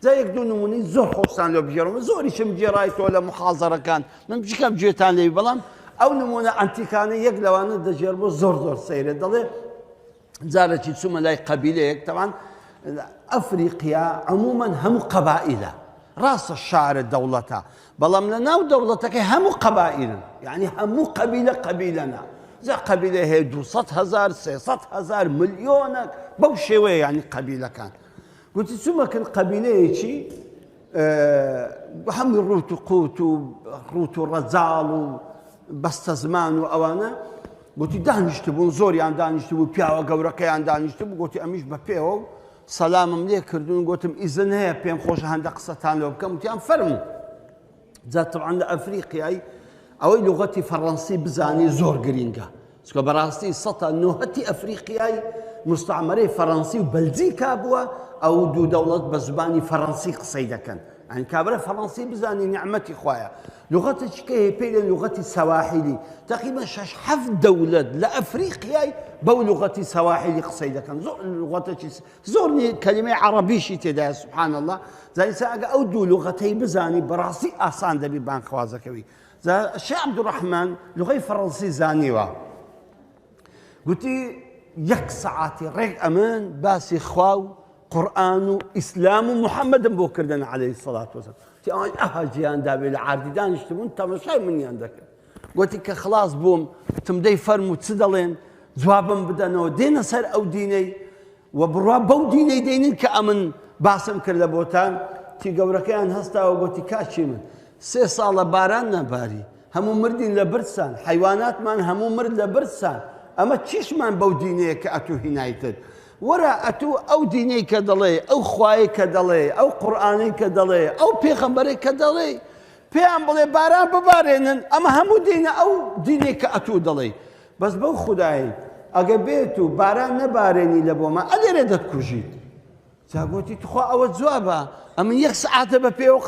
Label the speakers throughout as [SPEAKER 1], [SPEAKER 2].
[SPEAKER 1] جا یەک دوو نمونەی زۆر خۆشتان لۆ بگێڕمەوە، زۆریشم گێڕایتەوە لە محازەرەکان، من بچکەم گوێتان لێبی، بەڵام ئەو نمونە ئەنتیکانە یەک لەوانە دەگێڕمەوە زۆر زۆر سەیرە. دەڵێ جارێکی چوومە لای قەبیلەیەک، تەوان ئەفریقیا عموما هەموو قەبائیلە، ڕاستە شارە دەوڵەتە، بەڵام لە ناو دەوڵەتەکەی هەموو قەبائیلن، یعنی هەموو قەبیلە قەبیلەنە. جا قەبیلە هەیە 200 هەزار 300 هەزار ملیۆنەک بەو شێوەیە، یعنی قەبیلەکان. گوتی چوومە کن قەبیلەیەکی هەموو ڕوت و قوت و ڕوت و ڕەجاڵ و بەستە زمان و ئەوانە. گوتی دانیشتبوون، زۆریان دانیشتبوو، پیاوە گەورەکەیان دانیشتبوو. گوتی ئەمیش بە پێوە و سەلامم لێ کردوون، گوتم ئیزن هەیە پێم خۆشە هەندە قسەتان لۆ بکەم؟ وتیان فەرموو. جا طبعا لە ئەفریقیای ئەوەی لغەتی فەڕەنسی بزانی زۆر گرینگە، چونکە بەڕاستی سەتا نۆهەتی ئەفریقیای مستعمرەی فەڕەنسی و بەلجیکا بووە، ئەو دوو دەوڵەت بە زبانی فەڕەنسی قسەی دەکەن. یعنی کابرا فەڕەنسی بزانی نیعمەتی خوایە. لغەتێکی کە هەیە پێی دەڵێن لغەتی سەواحیلی، تقریبا شەش حەفت دەوڵەت لە ئەفریقیای بەو لغەتی سەواحیلی قسەی دەکەن. زۆر لغەتێکی زۆر کەلیمەی عەڕەبیشی تێدایە سبحان الله. جا ئەگە ئەو دوو لغەتەی بزانی بەڕاستی ئاسان دەبی بانگخوازەکەوی. جا شێخ عەبدولڕەحمان لغەی فەڕەنسی زانیوە، گوتی یەک سەعاتی ڕێک ئەمن باسی خوا و قورئان و ئیسلام و محەممەدم بۆ کردن عەلەیهی سەڵات وەسەلام. گوتی ئەوان ئەها جیان دابێ لە عاردی دانیشتبوون تەمەشای منیان دەکرد. گوتی کە خلاص بووم وتم دەی فەرموو چ دەڵێن؟ جوابم بدەنەوە، دێنە سەر ئەو دینەی و بڕوا بەو دینەی دەینن کە ئەمن باسم کرد لە بۆتان. تی گەورەکەیان هەستاوە گوتی کاچی من سێ ساڵە باران نەباری، هەموو مردین لە برسان، حیواناتمان هەموو مرد لە برسان، ئەمە چیشمان بەو دینەیە کە ئەتوو هینایتت؟ وەرە ئەتوو ئەو دینەی کە دەڵێ، ئەو خوایەی کە دەڵێ، ئەو قورئانەی کە دەڵێ، ئەو پێغەمبەرەی کە دەڵێ، پێیان بڵێ باران ببارێنن، ئەمە هەموو دینە ئەو دینەی کە ئەتوو دەڵێی. بەس بەو خودایەی ئەگە بێت و باران نەبارێنی لە بۆما ئەلێرە دەتکوژیت. جا گۆتی تخوا ئەوە جوابە، ئەمن یەک سەعاتە بە پێوە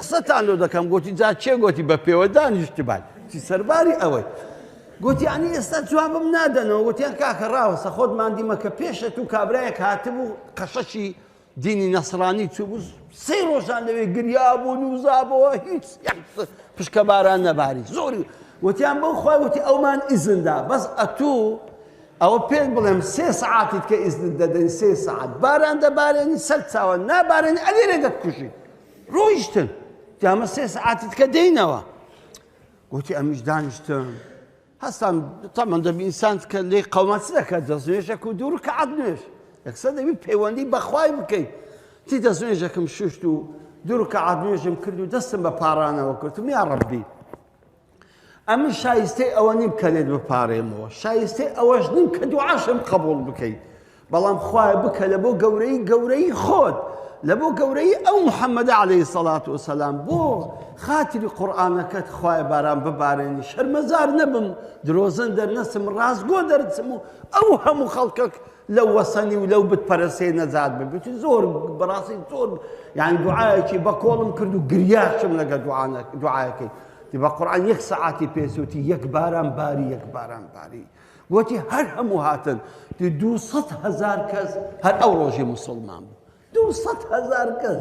[SPEAKER 1] قسەتان لۆ دەکەم. گۆتی جا کێ گۆتی بە پێوە دانیشتبای؟ چی سەرباری ئەوەی گۆتی یعنی ئێستا جوابم نادەنەوە. گۆتیان کاکە ڕاوەستە خۆت ماندی مەکە، پێشە تو کابرایەک هاتبوو قەشەشی دینی نەسرانی چوو سێ ڕۆژان لەوێ گریا بوو نوزابەوە هیچ پشکە باران نەباری زۆری. وتیان بەو خوای وتی ئەومان ئیزندا، بەس ئەتوو ئەوە پێت بڵێم سێ سەعاتیت کە ئیزنت دەدەین، سێ سەعات باران دەبارێنی سەر چاوە، نابارێنی ئەلێرێ دەتکوژی. ڕۆیشتن جامە سێ سەعاتیت کە دێینەوە. گوتی ئەمیش دانیشتم هەستان تەمەن دەبی ئینسان کە لێی قەوما چ دەکات؟ دەستنوێژێک و دوو ڕکعات نوێژ یەکسەر دەبی پەیوەندی بەخوای بکەیت. تی دەستنوێژێکم شوشت و دوو ڕکعات نوێژم کرد و دەستم بە پاڕانەوە کردم یا ڕەبی ئەمن شایستەی ئەوە نیم کە لێت بپارێمەوە، شایستەی ئەوەش نیم کە دوعاشم قبوڵ بکەیت، بەڵام خوایە بکە لە بۆ گەورەی گەورەی خۆت، لە بۆ گەورەی ئەو محەممەدە عەلەیهی سەڵات وسەلام، بۆ خاتری قورئانەکەت خوایە باران ببارێنی، شەرمەزار نەبم، درۆزن دەرنەچم، ڕاستگۆ دەرچم و ئەو هەموو خەڵکەک لەو وەسەنی و لەو بتپەرستیە نەجات ببێت. زۆر بەڕاستی زۆر یعنی دوعایەکی بە کۆڵم کرد و گریاشم لەگە دوعایەکەی. بە قورئان یەک سەعاتی پێسوتی یەک باران باری یەک باران باری. گوتی هەر هەموو هاتن 200 هزار کەس هەر ئەو ڕۆژی مسلمان بوو. 200 هزار کەس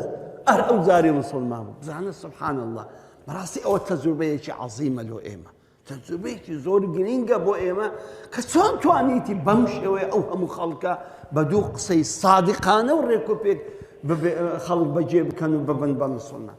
[SPEAKER 1] هەر ئەو جاری مسلمان بوو. بزانە سبحان الله. بەڕاستی ئەوە تەجروبەیەکی عەزیمە لۆ ئێمە، تەجروبەیەکی زۆر گرینگە بۆ ئێمە کە چۆن توانیتی بەم شێوەیە ئەو هەموو خەڵکە بە دوو قسەی سادقانە و ڕێکوپێک خەڵک بەجێ بکەن و ببن بە مسلمان.